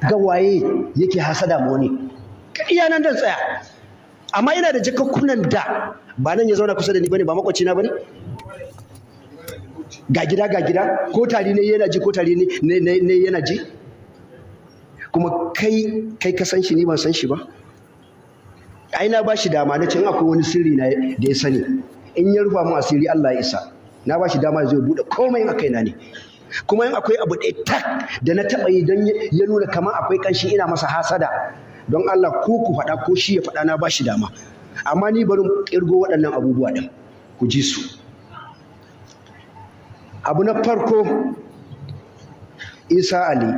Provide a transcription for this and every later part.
Ga waye yake hasada ma wani? Iya nan dan tsaya. Amma ina da jakakkunan da ba nan ya zauna kusa da ni bane, ba makwacina bane. Ga gida, ga gida, ko tari ne yana ji, ko tari ne yana ji. Kuma kai ka san shi, ni ban san shi ba. Ai na ba shi dama, na ce in akwai wani sirri na da ya sani, in ya rufa mu asiri, Allah ya isa. Na ba shi dama zai bude komai a kaina ne. Kuma in akwai abu ɗaya tak da na taɓa yi don ya nuna kamar akwai ƙanshi ina masa hasada, don Allah ko ku faɗa ko shi ya faɗa, na ba shi dama. Amma ni bari ƙirgo waɗannan abubuwa ɗin ku ji su. Abu na farko, Isa Ali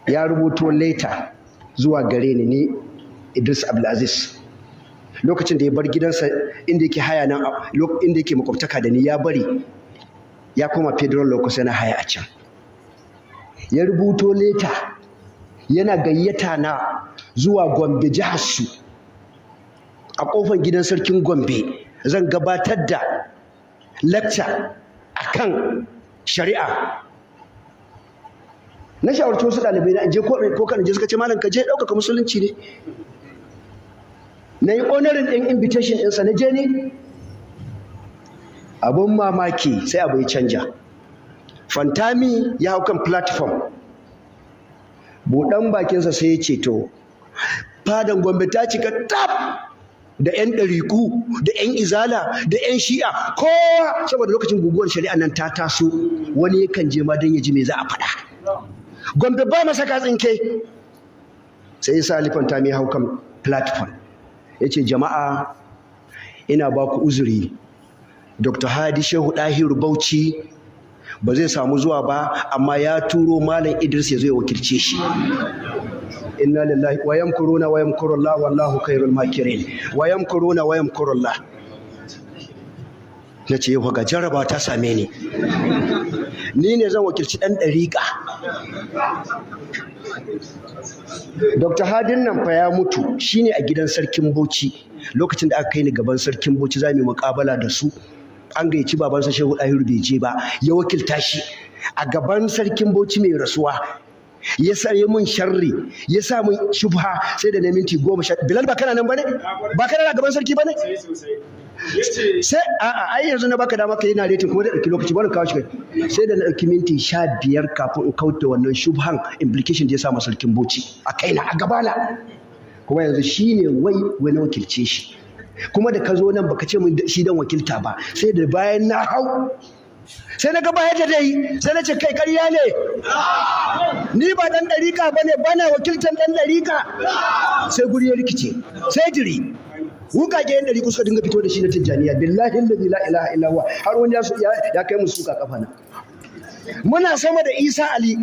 ya rubuto leta zuwa gare ni, ni Idris Abdulaziz, lokacin da ya bar gidansa inda yake haya nan, inda yake makwabtaka da ni, ya bari ya koma Federal Locus yana haya a can. Ya rubuto leta yana gayyata na zuwa Gombe, jihar su, a kofar gidan sarkin Gombe zan gabatar da lecture akan shari'a. Na shawarci wasu ɗalibai na, je ko kan je, suka ce, "Malam, ka je, ɗaukaka musulunci ne." Na yi honoring ɗin invitation ɗinsa, na je ne. Abun mamaki, sai abu ya canja. Fantami ya hau kan platform, buɗan bakinsa sai ya ce, "To, fadan Gombe ta cika tab da 'yan ɗariku da 'yan izala da 'yan shi'a, kowa." Saboda lokacin guguwar shari'a nan ta taso, wani yakan je ma don ya ji me za a faɗa. Gombe ba masa tsinke. Sai ya sa Fantami ya hau kan platform ya ce, "Jama'a, ina ba ku uzuri, Dr. Hadi Shehu Dahiru Bauchi ba zai samu zuwa ba, amma ya turo Malam Idris ya zo ya wakilce shi." Inna lillahi. Wa yamkuruna wa yamkurullah, wallahu khairul makirin. Wa yamkuruna wa yamkurullah. Nace yau ga jarraba ta same ni, ni ne zan wakilci dan dariƙa. Dr. Hadin nan fa ya mutu, shine a gidan sarkin Bauchi lokacin da aka kai ni gaban sarkin Bauchi za mu yi muƙabala da su. An gayyaci babansa Shehu Dahiru, bai je ba, ya wakilta shi a gaban sarkin Bauchi mai rasuwa. Ya sa yi mun sharri, ya sa mun shubha, sai da na minti 10. Bilal, ba kana nan bane? Ba kana gaban sarki bane? Sai a'a, ai yanzu na baka dama ka yi narrating kuma da ɗauki lokaci, bari kawo shi kai. Sai da na ɗauki minti 15 kafin in kauta wannan shubhan, implication da ya sa ma sarkin Bauchi a kaina a gabana. Kuma yanzu shine wai wani wakilce shi. Kuma da ka zo nan baka ce mun shi dan wakilta ba, sai da bayan na hau, sai na ga baya da dai, sai na ce, "Kai, ƙarya ne, ni ba dan ɗariƙa ba ne, bana wakiltan dan ɗariƙa." Sai guri ya rikice, sai jiri wukake yan ɗariƙu suka dinga fito da shi na Tijjaniya. Billahi allazi la ilaha illa huwa, har wani ya kai mu suka kafa na. Muna sama da Isa Ali,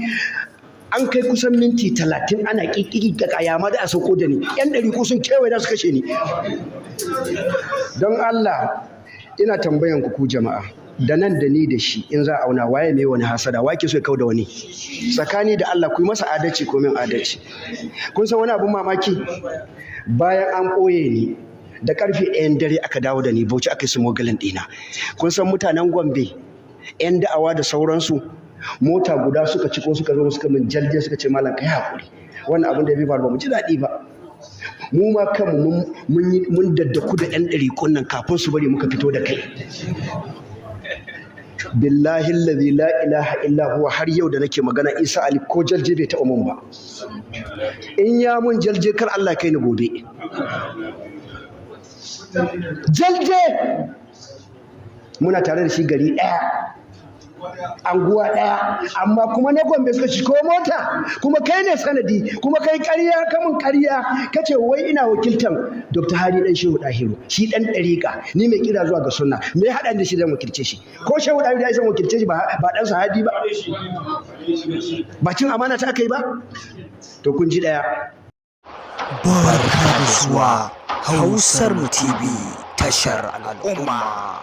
an kai kusan minti 30 ana ƙiƙiƙi ga kayama da a sauko da ni. Yan ɗariƙu sun kewaye da su kashe ni. Don Allah ina tambayan ku jama'a, da nan da ni da shi, in za a auna, waye mai wani hasada? Waye ke so ya kau da wani? Tsakani da Allah, ku yi masa adalci ko min adalci. Kun san wani abun mamaki? Bayan an ɓoye ni, da karfe 1 dare aka dawo da ni Bauchi, aka yi smuggling ɗina. Kun san mutanen Gombe, 'yan da'awa da sauransu, mota guda suka ciko, suka zo suka min jalje, suka ce, "Malam, kai hakuri, wannan abin da ya bi faru ba mu ji daɗi ba. Mu ma kanmu mun daddaku da 'yan ɗariƙun nan kafin su bari muka fito da kai." Billahi allazi la ilaha illa huwa, har yau da nake magana, Isa Ali ko jalje bai taɓa mun ba. In ya mun jalje, kar Allah kai ni gobe. Jalje, muna tare da shi gari ɗaya, anguwa ɗaya, amma kuma na Gombe suka ci ko mota, kuma kai ne sanadi. Kuma kai ƙarya ka mun, ƙarya kace wai ina wakiltan Dr. Hadi dan Shehu Dahiru, shi dan ɗariƙa, ni mai kira zuwa ga sunna. Me ya haɗa ni da shi dan wakilce shi? Ko Shehu Dahiru ya san wakilce shi, ba dan Hadi ba? Ba cin amana ta kai ba? To, kun ji ɗaya. Barka da zuwa Hausar mu TV, tashar al'umma.